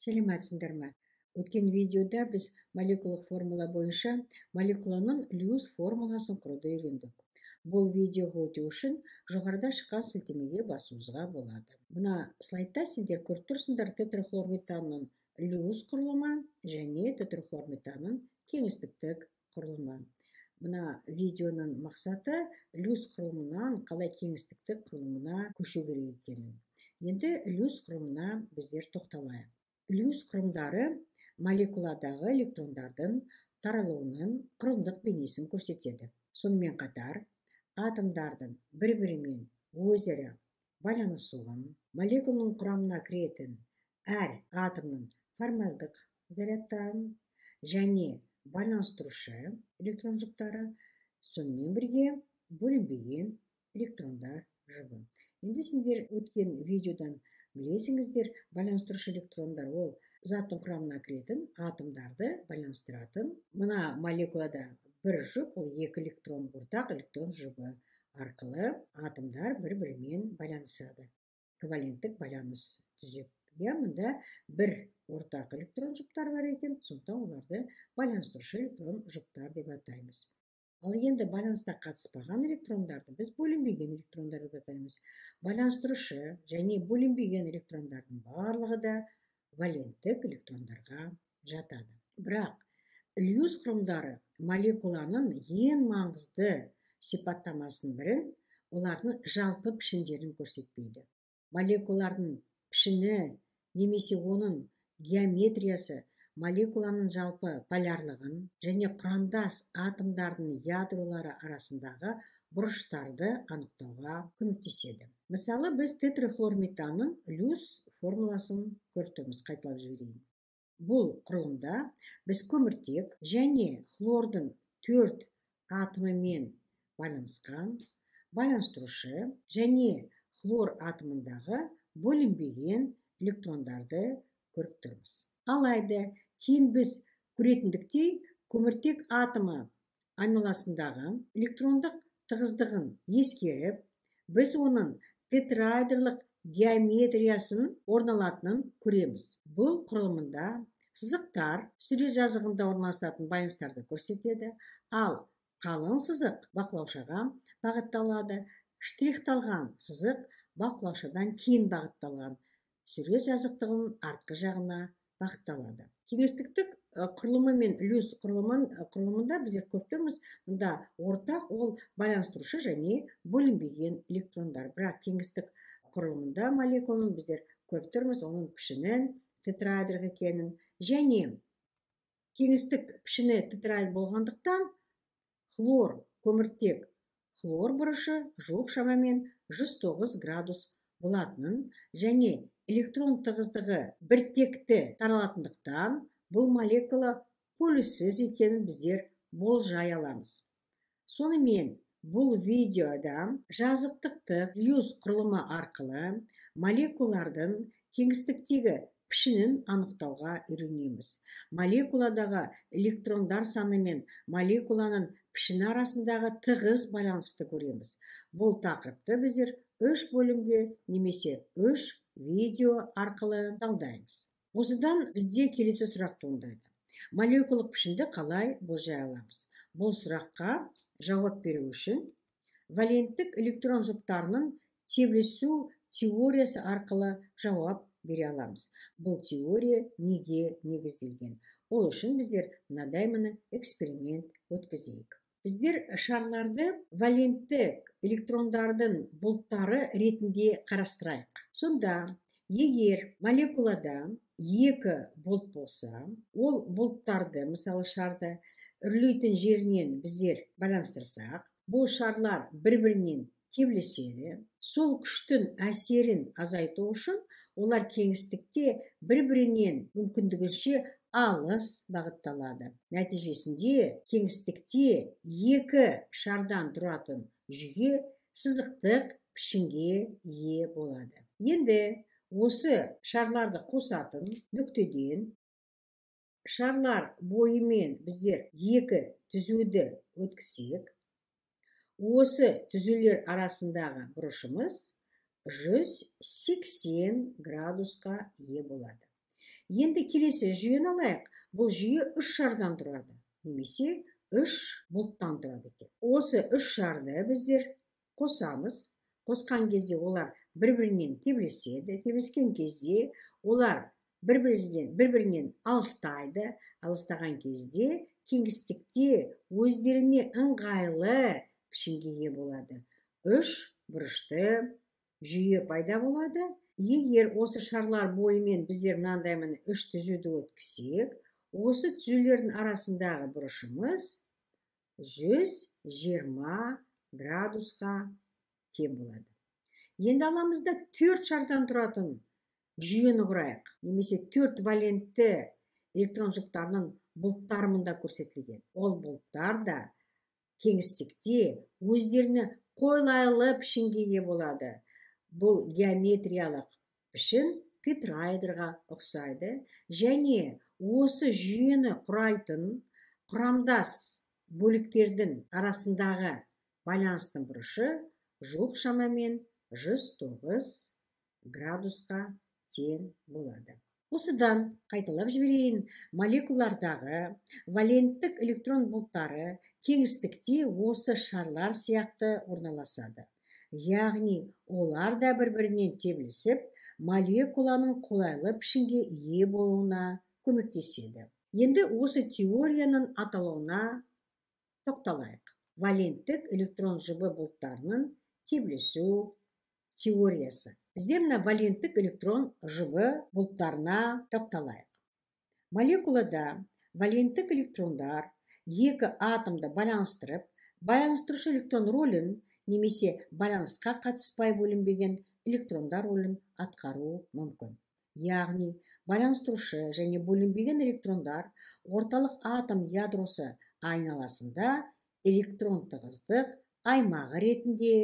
Сәлеметсіңдер ме? Өткен видеода біз молекулалық формула бойынша молекуланың Льюис формуласын құруды үйрендік. Бұл видеоға өту үшін жоғарыда шыққан сілтемеге басуыңызға болады. Мына слайдта сендер көріп тұрсыңдар тетрахлорметанның Льюис құрылымы және тетрахлорметанның кеңістіктік құрылымы. Мына видеоның мақсаты Льюис құрылымынан қалай кеңістіктік құрылымына көшу керек екенін. Енді Льюис құрылымына біздер тоқталайық. Льюис құрылымдары молекуладағы электрондардың таралуының құрылымдық бейнесін көрсетеді. Сонымен қатар, атомдардың бір-бірімен өзара байланысуын, молекуланың құрамына кіретін әр атомның формалдық зарядтарын және байланыстырушы электрон жұптары, сонымен бірге бөлінбеген электрондар жұбы. Енді сендер өткен видеодан білесіңіздер, байланыстырушы электрондар ол заттың құрамына кіретін атомдарды байланыстыратын. Мына молекулада бір жұп, ол екі электрон, ортақ электрон жұбы арқылы атомдар бір-бірімен байланысады. Коваленттік байланыс түзеп. Иә, мында бір ортақ электрон жұптар бар екен, сондықтан оларды байланыстырушы электрон жұптар деп атаймыз. Ал енді байланыста қатыспаған электрондарды біз бөлінбеген электрондар деп атаймыз. Байланыстырушы және бөлінбеген электрондардың барлығы да валенттік электрондарға жатады. Бірақ Льюис құрылымдары молекуланың ең маңызды сипаттамасының бірін, олардың жалпы пішіндерін көрсетпейді. Молекулалардың пішіні немесе оның геометриясы молекуланың жалпы полярлығын және құрамдас атомдардың ядролары арасындағы бұрыштарды анықтауға көмектеседі. Мысалы, біз тетрахлорметанның Льюис формуласын көріп тұрмыз, қайталап жіберейін. Бұл құрылымда біз көміртек және хлордың 4 атомымен байланысқан байланыстырушы және хлор атомындағы бөлінбеген электрондарды көріп тұрмыз. Алайда кейін біз көретіндіктей көміртек атомы айналасындағы электрондық тығыздығын ескеріп, біз оның тетраэдрлық геометриясын орналатынын көреміз. Бұл құрылымында сызықтар сүре жазығында орналасатын байланыстарды көрсетеді, ал қалың сызық бақылаушыға бағытталады, штрихталған сызық бақылаушыдан кейін бағытталған сүре жазықтығының артқы жағына бағытталады. Кеңістіктік құрылымы мен Льюис құрылымында біздер көріп тұрмыз, мұнда ортақ ол байланыстырушы және бөлінбеген электрондар. Бірақ кеңістік құрылымында молекуланың біздер көріп тұрмыз оның пішінін тетраэдрлік екенін және кеңістік пішіні тетраэдр болғандықтан хлор көміртек хлор бұрышы жуық шамамен 109 градус болатынын және электрон тығыздығы біртекті таралатындықтан бұл молекула полюссіз екенін біздер болжай аламыз. Сонымен бұл видеода жазықтықты Льюис құрылымы арқылы молекулалардың кеңістіктегі пішінін анықтауға үйренеміз. Молекуладағы электрондар саны мен молекуланың пішіні арасындағы тығыз байланысты көреміз. Бұл тақырыпты біздер 3 бөлімге немесе 3 видео арқылы талдаймыз. Осыдан бізде келесі сұрақ туындайды. Молекулалық пішінді қалай болжай аламыз? Бұл сұраққа жауап беру үшін валенттік электрон жұптарының тебілісу теориясы арқылы жауап бере аламыз. Бұл теория неге негізделген? Ол үшін біздер мынадай міне эксперимент өткізейік. Біздер шарларды валенттік электрондардың бұлттары ретінде қарастырайық. Сонда егер молекулада екі бұлт болса, ол бұлттарды, мысалы шарды үрлейтін жерінен біздер байланыстырсақ, бұл шарлар бір-бірінен тебіліседі. Сол күштің әсерін азайту үшін олар кеңістікте бір-бірінен мүмкіндігінше алыс бағытталады. Нәтижесінде кеңістікте екі шардан тұратын жүйе сызықтық пішінге ие болады. Енді осы шарларды қосатын нүктеден шарлар бойымен біздер екі түзуді өткізсек, осы түзулер арасындағы бұрышымыз 180 градусқа ие болады. Енді келесі жүйені алайық. Бұл жүйе 3 шардан тұрады, немесе 3 бұлттан тұрады екен. Осы 3 шарды біздер қосамыз. Қосқан кезде олар бір-бірінен тебіліседі. Тебіліскен кезде олар бір-бірінен алыстайды. Алыстаған кезде кеңістікте өздеріне ыңғайлы пішінге ие болады. 3 бұрышты жүйе пайда болады. Егер осы шарлар бойымен біздер мынандай міне 3 түзуді өткізсек, осы түзулердің арасындағы бұрышымыз 120 градусқа тең болады. Енді аламыз да 4 шардан тұратын жүйені құрайық, немесе 4 валентті электрон жұптарының бұлттары мұнда көрсетілген. Ол бұлттар да кеңістікте өздеріне қолайлы пішінге ие болады. Бұл геометриялық пішін тетраэдрға ұқсайды және осы жүйені құрайтын құрамдас бөліктердің арасындағы байланыстың бұрышы жуық шамамен 109 градусқа тең болады. Осыдан қайталап жіберейін, молекулалардағы валенттік электрон бұлттары кеңістікте осы шарлар сияқты орналасады. Яғни олар да бір-бірінен тебілісіп, молекуланың қолайлы пішінге ие болуына көмектеседі. Енді осы теорияның аталуына тоқталайық. Валенттік электрон жұбы бұлттарының тебілісу теориясы. Біздер мына валенттік электрон жұбы бұлттарына тоқталайық. Молекулада валенттік электрондар екі атомды байланыстырып, байланыстырушы электрон рөлін немесе байланысқа қатыспай бөлінбеген электрондар рөлін атқаруы мүмкін. Яғни байланыстырушы және бөлінбеген электрондар орталық атом ядросы айналасында электрон тығыздық аймағы ретінде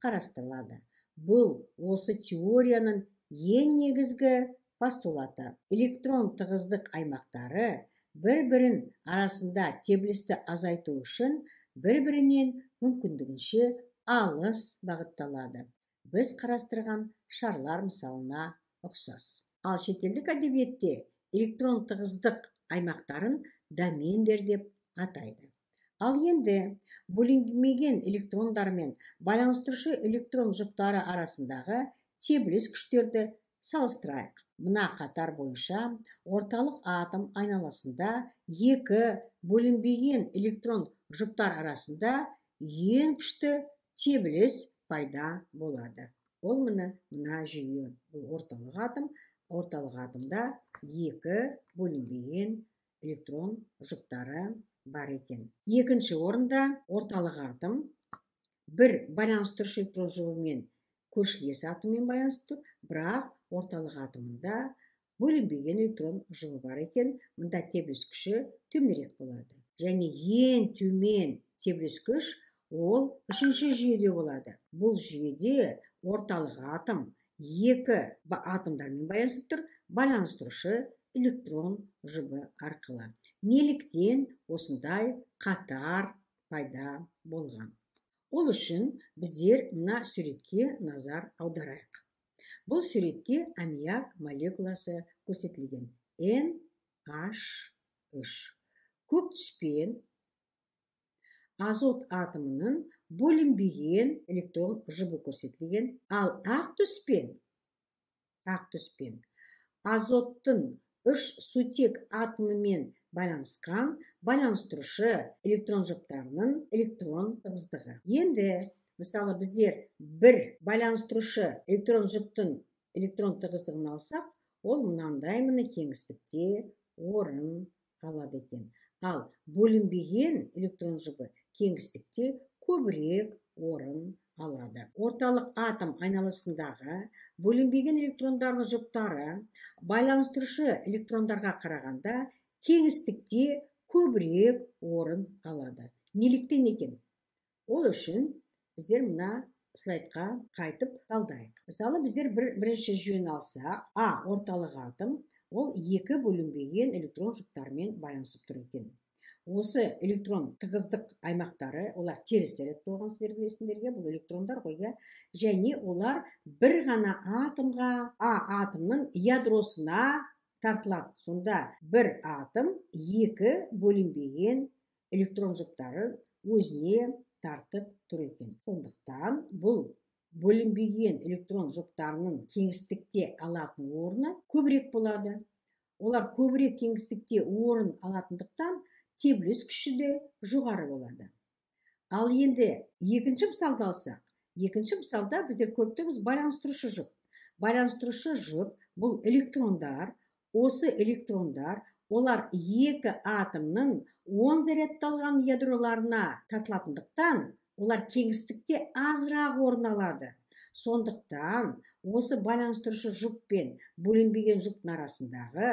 қарастырылады. Бұл осы теорияның ең негізгі постулаты. Электрон тығыздық аймақтары бір-бірін арасында тебілісті азайту үшін бір-бірінен мүмкіндігінше алыс бағытталады. Біз қарастырған шарлар мысалына ұқсас. Ал шетелдік әдебиетте электрон тығыздық аймақтарын домендер деп атайды. Ал енді бөлінбеген электрондар мен байланыстырушы электрон жұптары арасындағы тебіліс күштерді салыстырайық. Мына қатар бойынша орталық атом айналасында екі бөлінбеген электрон жұптар арасында ең күшті тебіліс пайда болады. Ол мына жүйе. Бұл орталық атом. Орталық атомда екі бөлінбеген электрон жұптары бар екен. Екінші орында орталық атом бір байланыстырушы электрон жұбымен көршілес атоммен байланысты тұр, бірақ орталық атомында бөлінбеген электрон жұбы бар екен. Мұнда тебіліс күші төменірек болады. Және ең төмен тебіліс күш ол үшінші жүйеде болады. Бұл жүйеде орталық атом екі атомдармен байланысып тұр, байланыстырушы электрон жұбы арқылы. Неліктен осындай қатар пайда болған? Ол үшін біздер мына суретке назар аударайық. Бұл суретте аммиак молекуласы көрсетілген. NH3. Көк түспен азот атомының бөлінбеген электрон жұбы көрсетілген. Ал ақ түспен азоттың үш сутек атомымен байланысқан байланыстырушы электрон жұптарының электрон тығыздығы. Енді, мысалы, біздер бір байланыстырушы электрон жұптың электрон тығыздығын алсақ, ол мынандай мына кеңістікте орын алады екен. Ал бөлінбеген электрон жұбы кеңістікте көбірек орын алады. Орталық атом айналасындағы бөлінбеген электрондардың жұптары байланыстырушы электрондарға қарағанда кеңістікте көбірек орын алады. Неліктен екен? Ол үшін біздер мына слайдқа қайтып талдайық. Мысалы, біздер бірінші жүйені алсақ, А орталық атом, ол екі бөлінбеген электрон жұптарымен байланысып тұр екен. Осы электрон тығыздық аймақтары, олар теріс зарядты болған, сіздер білесіңдерге, бұл электрондар ғой, иә? Және олар бір ғана атомға, А атомның ядросына тартылады. Сонда бір атом екі бөлінбеген электрон жұптары өзіне тартып тұр екен. Сондықтан бұл бөлінбеген электрон жұптарының кеңістікте алатын орны көбірек болады. Олар көбірек кеңістікте орын алатындықтан тебіліс күші де жоғары болады. Ал енді екінші мысалды алсақ, екінші мысалда біздер көріп тұрмыз байланыстырушы жұп. Байланыстырушы жұп бұл электрондар. Осы электрондар олар екі атомның 10 зарядталған ядроларына тартылатындықтан олар кеңістікте азырақ орын алады. Сондықтан осы байланыстырушы жұп пен бөлінбеген жұптың арасындағы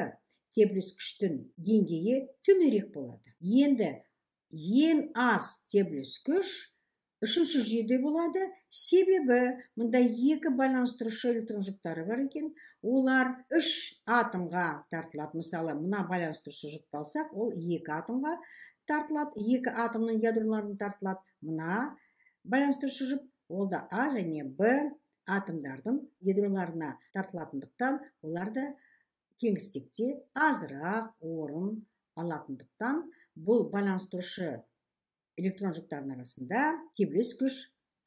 тебіліс күштің деңгейі төменірек болады. Енді ең аз тебіліс күш үшінші жүйеде болады, себебі мұнда екі байланыстырушы электрон жұптары бар екен, олар үш атомға тартылады. Мысалы, мына байланыстырушы жұпты алсақ, ол екі атомға тартылады, екі атомның ядроларына тартылады. Мына байланыстырушы жұп, ол да А және Б атомдардың ядроларына тартылатындықтан, олар да кеңістікте азырақ орын алатындықтан, бұл байланыстырушы электрон жұптарының арасында тебіліс күш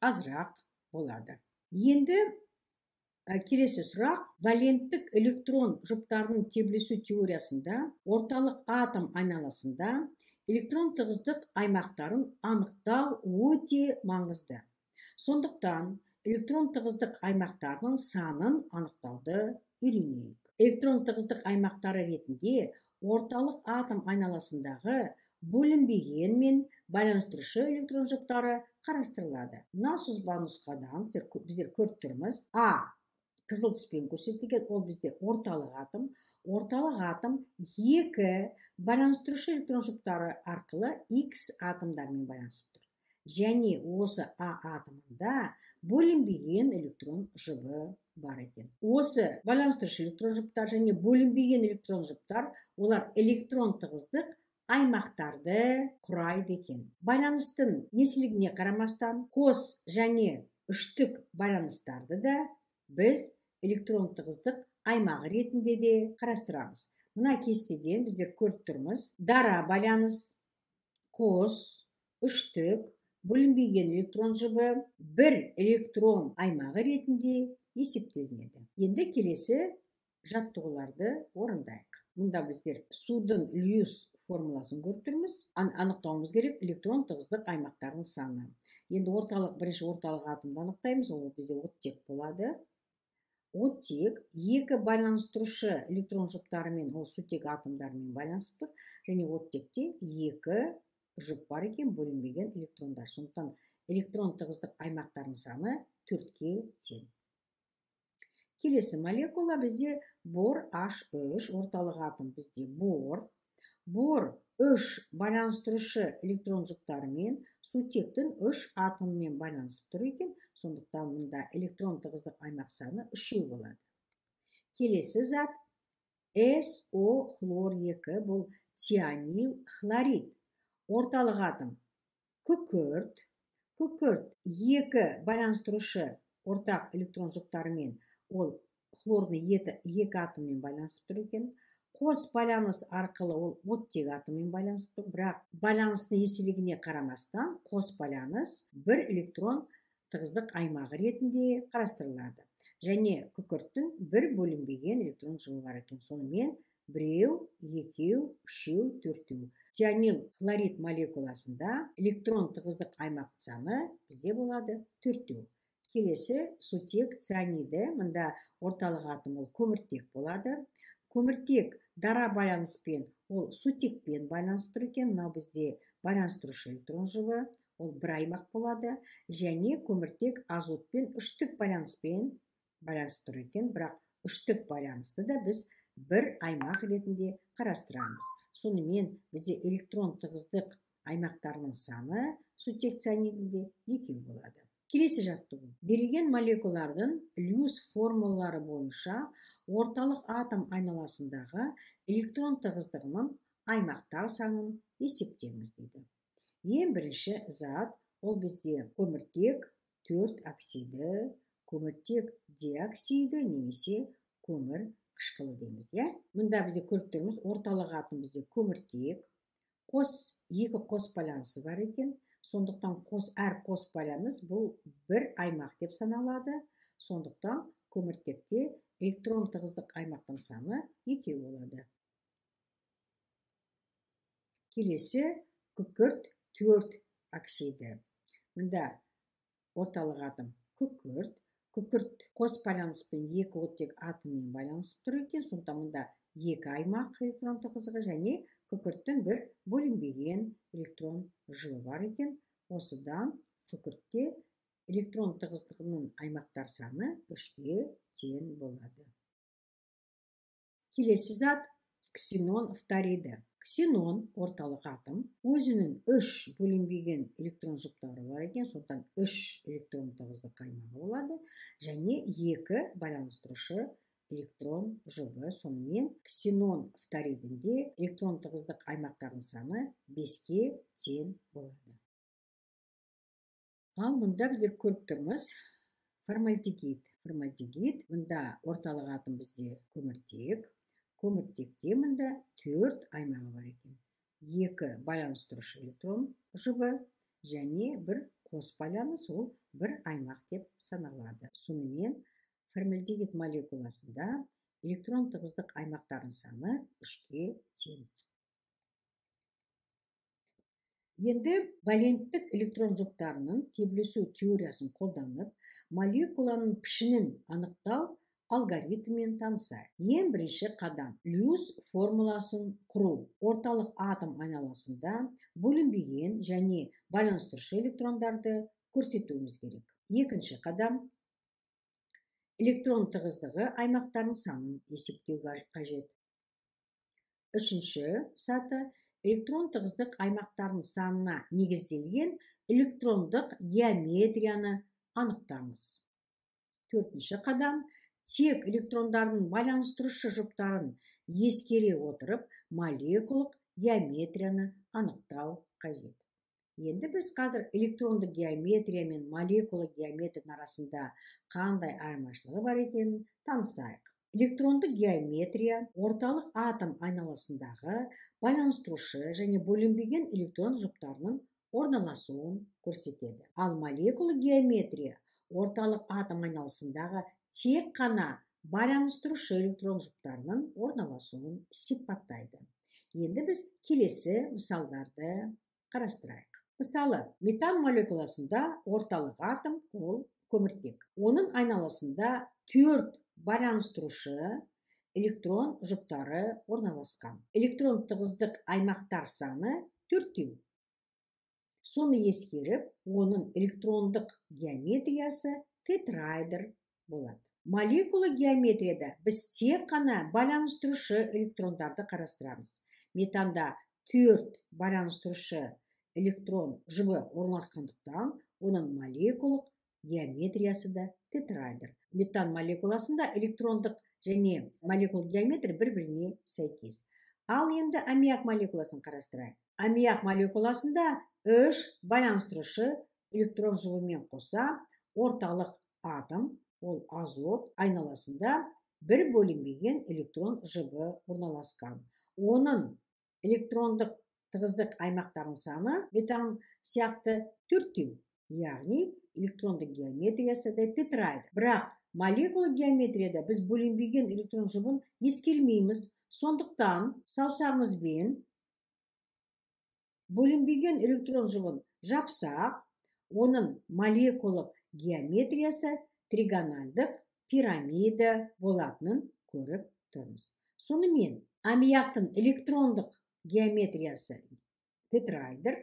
азырақ болады. Енді келесі сұрақ. Валенттік электрон жұптарының тебілісу теориясында орталық атом айналасында электрон тығыздық аймақтарын анықтау өте маңызды. Сондықтан электрон тығыздық аймақтарының санын анықтауды үйренейік. Электрон тығыздық аймақтары ретінде орталық атом айналасындағы бөлінбеген мен байланыстырушы электрон жұптары қарастырылады. Мына сызба нұсқадан біздер көріп тұрмыз. А қызыл түспен көрсетілген, ол бізде орталық атом. Орталық атом екі байланыстырушы электрон жұптары арқылы X атомдармен байланысып тұр. Және осы А атомында бөлінбеген электрон жұбы бар екен. Осы байланыстырушы электрон жұптар және бөлінбеген электрон жұптар, олар электрон тығыздық аймақтарды құрайды екен. Байланыстың еселігіне қарамастан қос және үштік байланыстарды да біз электрон тығыздық аймағы ретінде де қарастырамыз. Мына кестеден біздер көріп тұрмыз. Дара байланыс, қос, үштік, бөлінбеген электрон жұбы бір электрон аймағы ретінде есептелінеді. Енді келесі жаттығуларды орындайық. Мұнда біздер судың Льюис формуласын көріп тұрмыз. Анықтауымыз керек электрон тығыздық аймақтарының саны. Енді бірінші орталық атомды анықтаймыз. Ол бізде оттек болады. Оттек екі байланыстырушы электрон жұптарымен, ол сутек атомдарымен байланысып тұр. Және оттекте екі жұп бар екен, бөлінбеген электрондар. Сондықтан электрон тығыздық аймақтарының саны 4-ке тең. Келесі молекула бізде бор H3, орталық атом бізде бор. Бор 3 байланыстырушы электрон жұптарымен сутектің 3 атомымен байланысып тұр екен. Сондықтан мұнда электрон тығыздық аймақ саны 3 болады. Келесі зат SO хлор 2, бұл тианил хлорид. Орталық атом күкірт. Күкірт 2 байланыстырушы ортақ электрон жұптарымен, ол хлордың екі атоммен байланысып тұр екен. Қос байланыс арқылы ол оттек атоммен байланысып тұр, бірақ байланыстың еселігіне қарамастан қос байланыс бір электрон тығыздық аймағы ретінде қарастырылады. Және күкірттің бір бөлінбеген электрон жұбы бар екен. Сонымен 1, 2, 3, 4. Тианил хлорид молекуласында электрон тығыздық аймақ саны бізде болады 4. Келесі сутек цианиді, мында орталық атом ол көміртек болады. Көміртек дара байланыспен, ол сутекпен байланысып тұр екен. Мынау бізде байланыстырушы электрон жұбы, ол бір аймақ болады. Және көміртек азотпен үштік байланыспен байланысып тұр екен, бірақ үштік байланысты да біз бір аймақ ретінде қарастырамыз. Сонымен бізде электрон тығыздық аймақтарының саны сутек цианидінде 2 болады. Келесі жаттығу. Берілген молекулалардың Льюис формулалары бойынша орталық атом айналасындағы электрон тығыздығының аймақтар санын есептеңіз дейді. Ең бірінші зат ол бізде көміртек 4 оксиді, көміртек диоксиді немесе көмір қышқылы дейміз, иә? Мында бізде көріп тұрмыз, орталық атом бізде көміртек, екі қос байланысы бар екен. Сондықтан әр қос байланыс бұл бір аймақ деп саналады. Сондықтан көміртекте электрон тығыздық аймақтың саны 2 болады. Келесі күкірт 4 оксиді. Мында орталық атом күкірт. Күкірт қос байланыспен 2 оттек атоммен байланысып тұр екен. Сондықтан мында 2 аймақ электрон тығыздығы және күкірттің бір бөлінбеген электрон жұбы бар екен. Осыдан күкіртте электрон тығыздығының аймақтар саны 3-ке тең болады. Келесі зат ксенон фториді. Ксенон орталық атом өзінің 3 бөлінбеген электрон жұптары бар екен, сондықтан 3 электрон тығыздық аймағы болады және 2 байланыстырушы электрон жұбы. Сонымен ксенон фторидінде электрон тығыздық аймақтарының саны 5-ке тең болады. Ал мұнда біздер көріп тұрмыз формальдегид. Формальдегид, мұнда орталық атом бізде көміртек. Көміртекте мұнда 4 аймағы бар екен. 2 байланыстырушы электрон жұбы және бір қос байланыс, ол бір аймақ деп саналады. Сонымен формальдегид молекуласында электрон тығыздық аймақтарының саны 3-ке тең. Енді валенттік электрон жұптарының тебілісу теориясын қолданып, молекуланың пішінін анықтау алгоритмімен танысайық. Ең бірінші қадам Льюис формуласын құру. Орталық атом айналасында бөлінбеген және байланыстырушы электрондарды көрсетуіміз керек. Екінші қадам электрон тығыздығы аймақтарының санын есептеу қажет. Үшінші саты электрон тығыздық аймақтарының санына негізделген электрондық геометрияны анықтаңыз. Төртінші қадам тек электрондардың байланыстырушы жұптарын ескере отырып, молекулалық геометрияны анықтау қажет. Енді біз қазір электрондық геометрия мен молекулалық геометрияның арасында қандай айырмашылығы бар екенін танысайық. Электрондық геометрия орталық атом айналасындағы байланыстырушы және бөлінбеген электрон жұптарының орналасуын көрсетеді. Ал молекулалық геометрия орталық атом айналасындағы тек қана байланыстырушы электрон жұптарының орналасуын сипаттайды. Енді біз келесі мысалдарды қарастырайық. Мысалы, метан молекуласында орталық атом ол көміртек. Оның айналасында 4 байланыстырушы электрон жұптары орналасқан. Электрон тығыздық аймақтар саны 4. Соны ескеріп, оның электрондық геометриясы тетраэдр болады. Молекула геометрияда біз тек қана байланыстырушы электрондарды қарастырамыз. Метанда 4 байланыстырушы электрон жұбы орналасқандықтан, оның молекулалық геометриясы да тетраэдр. Метан молекуласында электрондық және молекулалық геометрия бір-біріне сәйкес. Ал енді аммиак молекуласын қарастырайық. Аммиак молекуласында 3 байланыстырушы электрон жұбымен қоса орталық атом, ол азот айналасында бір бөлінбеген электрон жұбы орналасқан. Оның электрондық тығыздық аймақтарының саны метан сияқты 4, яғни электрондық геометриясы да тетраэдр. Бірақ молекула геометрияда біз бөлінбеген электрон жұбын ескермейміз. Сондықтан саусағымызбен бөлінбеген электрон жұбын жапсақ, оның молекулалық геометриясы тригональдық пирамида болатынын көріп тұрмыз. Сонымен, аммиактың электрондық геометриясы тетраэдр,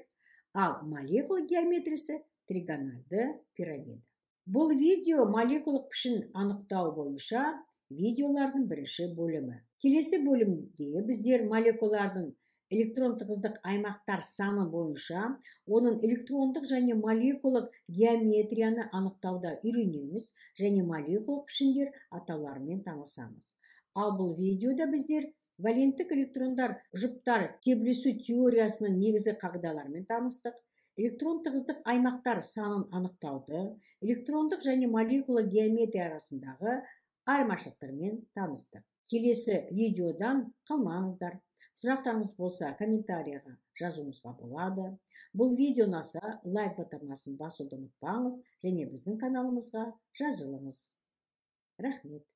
ал молекула геометриясы тригональды пирамида. Бұл видео молекулалық пішін анықтау бойынша видеолардың бірінші бөлімі. Келесі бөлімде біздер молекулалардың электрон тығыздық аймақтар саны бойынша оның электрондық және молекулалық геометрияны анықтауда үйренеміз және молекулалық пішіндер атауларымен танысамыз. Ал бұл видеода біздер валенттік электрондар жұптар тебілісу теориясының негізгі қағидаларымен таныстық, электрон тығыздық аймақтар санын анықтауды, электрондық және молекула геометрия арасындағы Айырмашылықтарымен таныстық. Келесі видеодан қалмаңыздар. Сұрақтарыңыз болса, комментарийға жазуыңызға болады. Бұл видео ұнаса, лайк батырмасын басуды ұмытпаңыз және біздің каналымызға жазылыңыз. Рахмет.